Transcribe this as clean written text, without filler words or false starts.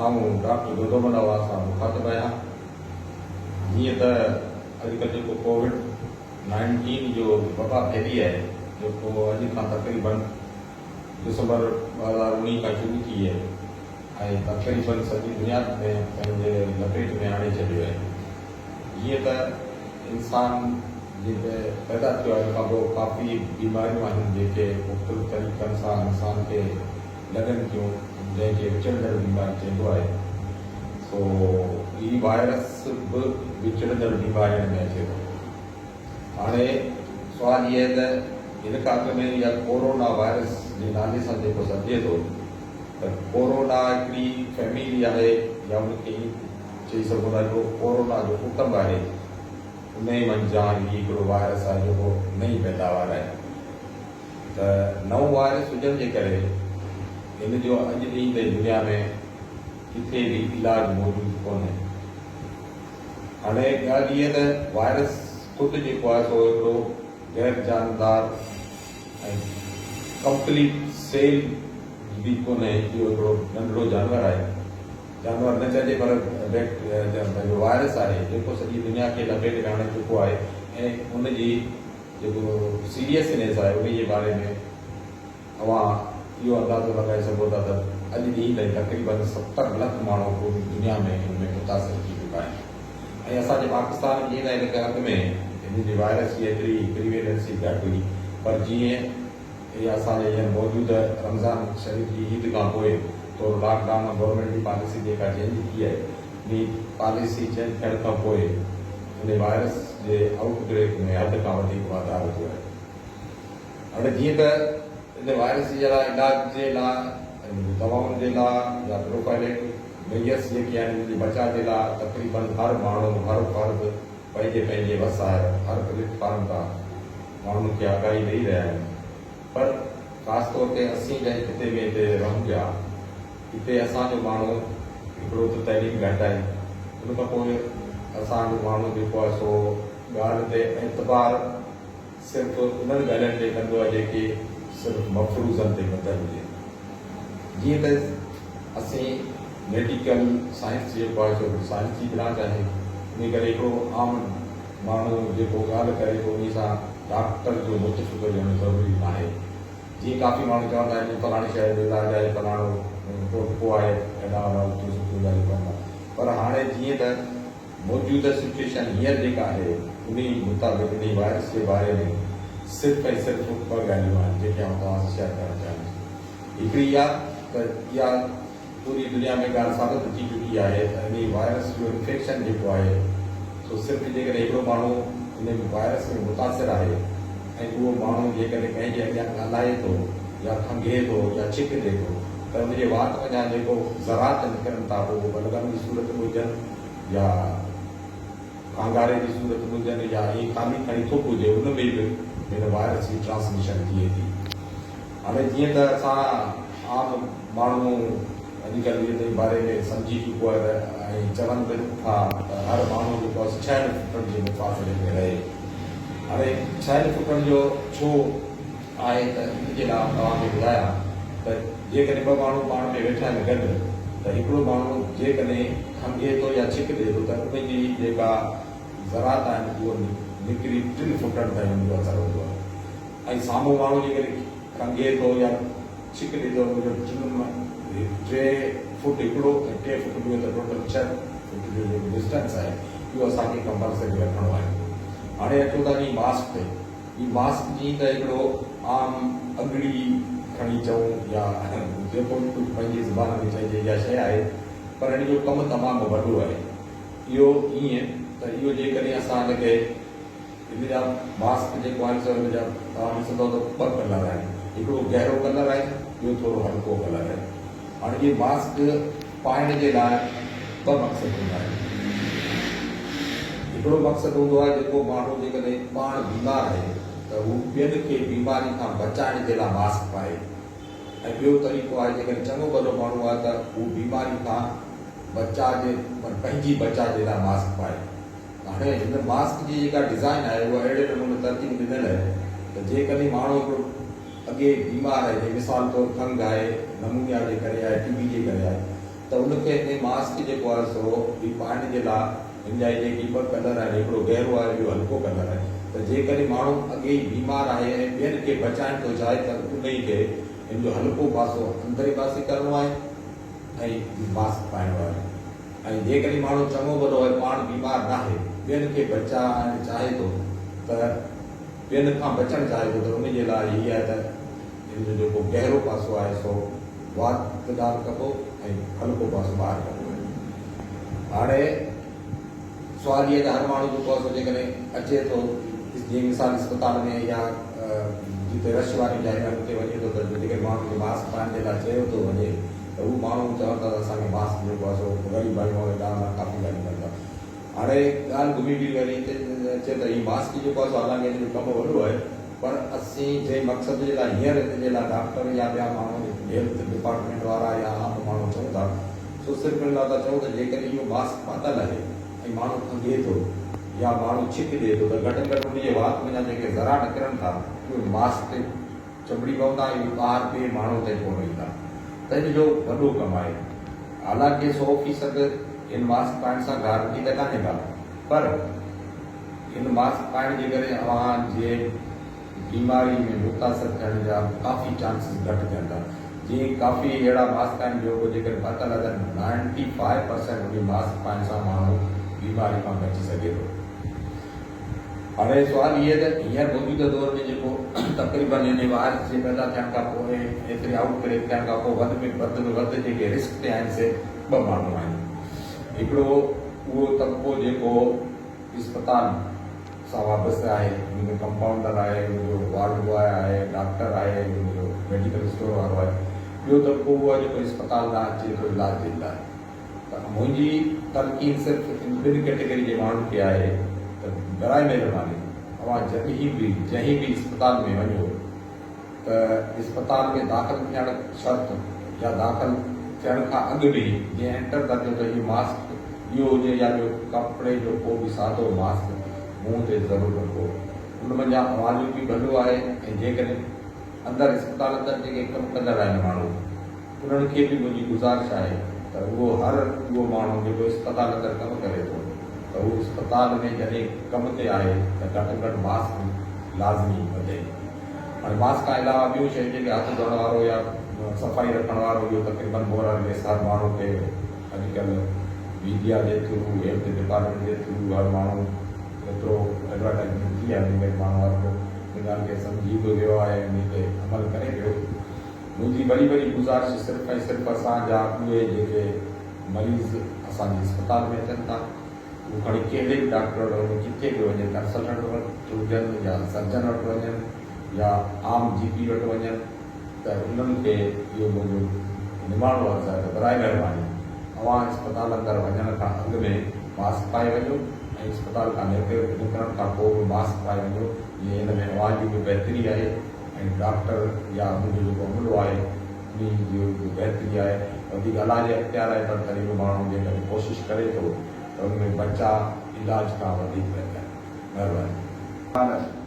آئون ڊاڪٽر دودومل اوهان سان مخاطب آهيان. جيئن ته اڄڪلهه جيڪو ڪووڊ نائنٽين جو وبا ڦهلي آهي جيڪو اڄ کان تقريبن ڊسمبر 2019 کان شروع ٿي آهي ۽ تقريبن سڄي دنيا ۾ پنهنجي لپيٽ ۾ آڻي ڇڏيو آهي. جيئن ته انسان جيئن ته پيدا ٿيو آهي ان کان پوء ڪافي بيماريون آهن جيڪي مختلف طريقن سان انسان کي لڳن ٿيون جنهن کي وچڙندڙ بيماري چئبو آهي سو هي وائرس به وچڙندڙ بيمارين ۾ اچي ٿو. هاڻي سوال هي آهي ته هن کان اڳ ۾ اها ڪورونا وائرس جي نالي سان جيڪو سڏجي ٿو ته ڪورونا هڪڙي فيملي آهي يا ان کي ائين چئي سگهون ٿا هڪڙو ڪورونا جو ڪٽنب آهي انهي منجهان هي هڪڙو وائرس آهي جيڪو نئين پيداوار آهي. ته نئون وائرس هجڻ جي ڪري هن جو اڄ ڏينهن تائين دنيا ۾ ڪٿي به علاج موجود ڪونهي. هاڻي ڳالهه هيء ته وائرس خود جيڪو آهي سو هڪڙو غير جاندار ۽ ڪمپليٽ سيل به ڪونهي، اهو هڪڙو ننڍڙو جانور آهي، جانور نه چئجي پر پنهنجو وائرس آهي جيڪو سڄي دنيا کي لپيٽ ۾ آڻي چڪو آهي ۽ ان جي جيڪو سيريسنيس آهي انهي جي باري ۾ اوهان اهو اندازو لڳائي سگهو ٿا ته اڄ ڏينهن تائين تقريبن 70 لک ماڻهو پوري دنيا ۾ ان ۾ متاثر ٿي چڪا آهن ۽ اسان جي پاڪستان ۾ جيئن ته هن کان اڳ ۾ هن جي وائرس جي ايتري پريويلنسي گهٽ هئي پر جيئن هي اسان جي هينئر موجوده رمضان شريف جي عيد کان پوء طور لاڪ ڊائون ۽ گورنمينٽ جي پاليسي جيڪا چينج ٿي آهي انهي پاليسي چينج ٿيڻ کان پوء انهي وائرس جي آئوٽ بريڪ ۾ حد کان وڌيڪ واڌارو ٿيو آهي. هاڻي جيئن ته انهي وائرس جي لاء علاج جي لاء ۽ دوائن جي لاء يا پروفائليڪٽ ميجرس جيڪي آهن انهن جي بچاء جي لاء تقريبن هر ماڻهو هر فرد پنهنجي پنهنجي وس آهر هر پليٽ فارم تان ماڻهن کي آگاهي ڏئي رهيا آهن پر خاص طور تي اسين جنهن خطي ۾ هتي رهون پيا هتي اسان جو ماڻهو هڪڙو ته تعليم گهٽ آهي ان کان پوء اسان جو ماڻهو جيڪو آهي سو ڳالهه تي اعتبار صرف انهن ڳالهين تي ڪندو آهي جيڪي صرف مفروضن تي ٻڌل هجن. جيئن ته اسين ميڊيڪل سائنس جيڪو آهي سو هڪڙو سائنس جي برانچ آهي انهي ڪري هڪڙو عام ماڻهو جيڪو ڳالهه ڪري ٿو انهي سان ڊاڪٽر جو متفق هجڻ ضروري ناهي. جيئن ڪافي ماڻهو چوندا آهن ته فلاڻي شهر جو علاج آهي، فلاڻو ٽوٽڪو آهي، ايڏا وڏا الٽيون سلٽيون ڳالهيون ڪن ٿا. پر هاڻي جيئن ته موجوده سچوئيشن هينئر جيڪا آهي انهي مطابق انهي وائرس جي باري ۾ صرف ۽ صرف ٻه ڳالهيون آهن جيڪي آئون توهان سان شيئر ڪرڻ چاهيان ٿو. هڪڙي اها ته اها پوري دنيا ۾ ڳالهه ثابت ٿي چڪي آهي ته انهي وائرس جو انفيڪشن جيڪو آهي سو صرف جيڪڏهن هڪڙو ماڻهو انهي وائرس ۾ متاثر آهي ۽ اهو ماڻهو جيڪڏهن ڪنهن جي اڳيان ڳالهائي ٿو يا کنگهي ٿو يا ڇڪ ڏي ٿو ته ان جي وات منجهان جيڪو ذرات نڪرن ٿا پوء اهي بلغم جي صورت ۾ هجن يا کانگهاري جي صورت ۾ هجن يا ائين خالي کڻي ٿڪ هجي ان ۾ به هن وائرس جي ٽرانسميشن ٿئي ٿي. هاڻي جيئن ته اسان عام ماڻهو اڄڪلهه ان باري ۾ سمجهي چڪو آهي ته ۽ چون به ٿا ته هر ماڻهو جيڪو آهي ڇهن فٽن جي مفاصلي ۾ رهي. هاڻي ڇهن فٽن جو ڇو آهي ته ان جي لاء آئون توهان کي ٻڌايان ته جيڪڏهن ٻه ماڻهو پاڻ ۾ ويٺا آهن گڏ ته هڪڙو ماڻهو جيڪڏهن کنگهي ٿو يا ڇڪ ڏئي ٿو ته ان جي جيڪا ذرات آهن اهو نڪري ٽن فٽن تائين ان جو اثر هوندو آهي. ۽ سامهون ماڻهو جيڪڏهن کنگهي ٿو يا ڇڪ ڏئي ٿو ان جو ٽن مان ٽي فوٽ هڪڙو ۽ ٽي فوٽ ٻيو ته ٽوٽل ڇهه فوٽ جو جيڪو ڊسٽنس آهي اهو اسان کي ڪمپلسري رکڻو آهي. هاڻي اچون ٿا جي ماسڪ تي. هي ماسڪ جيئن ته هڪڙو عام اڳڙي کڻي چئون يا جيڪو به ڪجهه پنهنجي زبان ۾ چئجي اها شيء آهي پر ان جو ڪم تمام وڏو آهي. اهو ائين ته اهو جيڪڏهن اسان ان کي هن جا ماسڪ جيڪو آهن سو هن جا توهان ڏسندؤ ته ٻه ڪلر آهن هڪڙو گهرو ڪلر آهي ٻيو ٿورو هلڪو ڪلر آهي هاڻي اهي ماسڪ پائڻ جي لاء ٻه مقصد هوندا آهن هڪڙو مقصد هوندو آهي جيڪو ماڻهو جيڪڏهن پاڻ بيمار آهي ته هو ٻين کي بيماري کان بچائڻ جي لاء ماسڪ پائي ۽ ٻيو طريقو آهي جيڪڏهن چڱو ڀلو ماڻهو آهي ته هو بيماري کان بچاء جي پنهنجي بچاء جي لاء ماسڪ پائي. هاڻي هن ماسڪ جي جيڪا ڊزائين آهي اها اهڙي نموني ترتيب ڏنل آهي ته جيڪڏهن ماڻهو هڪڙو اڳي بيمار آهي جيئن مثال طور کنگهه آهي، نمونيا جي ڪري آهي، ٽي بي جي ڪري آهي ته ان کي هن ماسڪ جيڪو آهي سو هي پائڻ جي لاء هن جا هي جيڪي ٻه ڪلر آهن هڪڙو گهرو آهي ٻيو هلڪو ڪلر آهي ته جيڪڏهن ماڻهو اڳي ئي بيمار آهي ۽ ٻين کي بچائڻ ٿو چاهي ته انهي کي هن جو هلڪو پاسو اندرين پاسي ڪرڻو آهي ۽ ماسڪ پائڻو آهي ۽ جيڪڏهن ماڻهو چڱو ڀلو آهي پاڻ بيمار ناهي ٻين کي بچائڻ چاهي ٿو ته ٻين کان بچڻ چاهي ٿو ته ان جي لاء هي آهي ته ان جو جيڪو گهرو پاسو آهي سو وات ڏانهن ڪبو ۽ هلڪو پاسو ٻاهر ڪبو. هاڻي سوال هي آهي ته هر ماڻهو جيڪو آهي سو جيڪڏهن اچي ٿو جيئن مثال اسپتال ۾ يا جتي رش واريون جايون آهن اتي وڃي ٿو ته جيڪڏهن ماڻهن کي ماسڪ پائڻ جي لاء چيو ٿو وڃي ته هو ماڻهو چون ٿا ته اسان کي ماسڪ جيڪو آهي سو غريب آهيون هيڏانهن ڪافي ڳالهيون ڪن ٿا. هاڻي ڳالهه گهمي ڦري وري هتي اچي ته هي ماسڪ جيڪو آهي سو حالانڪه هن جو ڪم وڏو آهي پر اسين جنهن مقصد جي لاء هينئر هن جي لاء ڊاڪٽر يا ٻيا ماڻهو هيلٿ ڊپارٽمينٽ وارا يا عام ماڻهو چئون ٿا سو صرف ان لاء ٿا چئون ته جيڪڏهن اهو ماسڪ پاتل آهي ۽ ماڻهو کنگهي ٿو يا ماڻهو ڇڪ ڏئي ٿو ته گهٽ ۾ گهٽ ان جي وات منجهان جيڪي ذرا نڪرن ٿا اهي ماسڪ تي چنبڙي پوندا ۽ اهي ٻاهر ٻئي ماڻهوء تائين ڪونه ايندا ته ان جو وڏو ڪم آهي. حالانڪه سو فيصد ان ماسڪ پائڻ سان گارنٽي ته ڪانهي ڪا پر ان ماسڪ پائڻ جي ڪري اوهان جي بيماري ۾ متاثر ٿيڻ جا ڪافي چانسز گهٽ ٿين ٿا. جيئن ڪافي اهڙا ماسڪ آهن جو جيڪڏهن پاتل آهي ته نائنٽي فائيو پرسينٽ انهي ماسڪ پائڻ سان ماڻهو بيماري کان بچي سگهي ٿو. هاڻي سوال هي ته هينئر موجوده دور ۾ جيڪو تقريبن يعني وائرس جي پيدا ٿيڻ کان پوء ۽ ايتري آئوٽ بريڪ ٿيڻ کان پوء وڌ ۾ وڌ ۾ وڌ جيڪي رسڪ تي آهن سي ٻه ماڻهو آهن. هڪڙو اهو طبقو جيڪو اسپتال سان وابسته آهي، ان ۾ ڪمپائونڊر آهي، ان جو وارڊ بواء آهي، ڊاڪٽر آهي، ان جو ميڊيڪل اسٽور وارو آهي. ٻيو طبقو اهو آهي جيڪو اسپتال ڏانهن اچي ٿو علاج جي لاء. ته منهنجي تلقين صرف ان ٻن ڪيٽيگري جي ماڻهن کي آهي ته برائي مهرباني اوهان جڏهن به جنهن به اسپتال ۾ وڃو ته اسپتال ۾ داخل ٿيڻ شرط يا داخل ٿيڻ کان اڳ ۾ ئي جيئن اينٽر ٿا ٿيو ته اهو ماسڪ اهو هجي يا ٻيو ڪپڙي جو ڪو به سادو ماسڪ منهن تي ضرور رکو ان منجهان اوهان جو به ڀلو آهي ۽ جيڪڏهن اندر اسپتال اندر جيڪي ڪم ڪندڙ آهن ماڻهو انهن کي به منهنجي گذارش آهي ته اهو هر اهو ماڻهو جيڪو اسپتال اندر ڪم ڪري ٿو ته هو اسپتال ۾ جڏهن ڪم تي آهي ته گهٽ ۾ گهٽ ماسڪ لازمي ٻڌي. هاڻي ماسڪ کان علاوه ٻيون شيون جيڪي هٿ ڌوئڻ وارو يا صفائي رکڻ وارو اهو تقريبن مور آر ليس هر ماڻهو کي اڄڪلهه ميڊيا جي ٿرو هيلٿ ڊپارٽمينٽ جي ٿرو هر ماڻهو ايترو ايڊورٽائزمينٽ ٿي آهي جنهن ڪري ماڻهو هر ڪو ان ڳالهه کي سمجهي به ويو آهي ۽ انهي تي عمل ڪري پيو. منهنجي وڏي وڏي گذارش صرف ۽ صرف اسان جا اهي جيڪي مريض اسان جي اسپتال ۾ اچن ٿا هو کڻي ڪهڙي به ڊاڪٽر وٽ وڃن جٿي به وڃن ڪنسلٽنٽ وٽ هجن يا سرجن وٽ وڃن يا عام جي پي وٽ وڃن ته انهن کي اهو منهنجو نماڻو عرض آهي ته برائي مهرباني اوهان اسپتال اندر وڃڻ کان اڳ ۾ ماسڪ پائي وڃو ۽ اسپتال کان نڪرڻ کان پوء به ماسڪ پائي وڃو جيئن ان ۾ اوهان جي به بهتري آهي ۽ ڊاڪٽر يا ان جو جيڪو عملو آهي انهي جي به بهتري آهي وڌيڪ الله جي اختيار آهي پر تڏهن به ماڻهو جيڪڏهن ڪوشش ڪري ٿو ته ان ۾ بچاء علاج کان وڌيڪ بهتر. مهرباني.